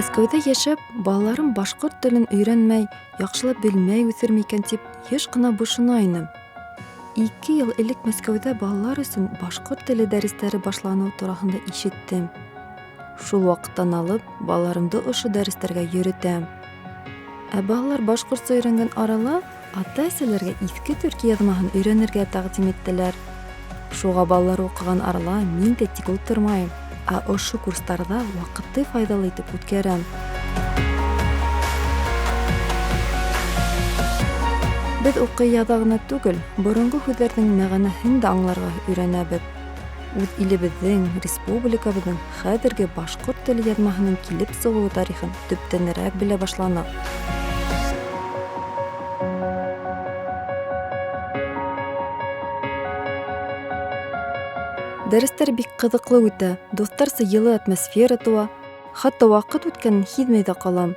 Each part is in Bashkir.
Мәскәүҙә йәшәп, балаларым башҡорт телен өйрәнмәй, яҡшылап белмәй үҫерме икән тип йыш ҡына бошона инем. 2 йыл элек Мәскәүҙә балалар өсөн башҡорт теле дәрестәре башланыуы тураһында ишеттем. Шул ваҡыттан алып балаларымды ошо дәрестәргә йөрөтәм. Ә балалар башҡортса өйрәнгән арала ата-әсәләргә иҫке төрки яҙмаһын өйрәнергә тәҡдим иттеләр. Шуға балалар уҡыған арала мин дә тик ултырмайым, ә ошо курстарҙа ваҡытты файҙалы итеп үткәрәм. Беҙ уҡый яҙа ғына түгел, боронғо һүҙҙәрҙең мәғәнәһен дә аңларға өйрәнәбеҙ. Үҙ илебеҙҙең, республикабыҙҙың хәҙерге башҡорт теле яҙмаһының килеп сығыуы тарихын төптәнерәк белә башланыҡ. Дәрестәр бик ҡыҙыҡлы үтә, дуҫтарса йылы атмосфера тыуа, хатта ваҡыт үткәнен һиҙмәй ҙә ҡалам.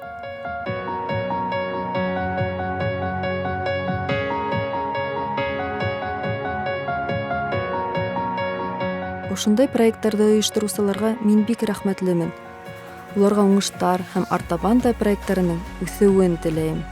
Ошондай проекттарҙы ойоштороусыларға мин бик рәхмәтлемен. Уларға уңыштар һәм артабан да проекттарының үҫеүен теләйем.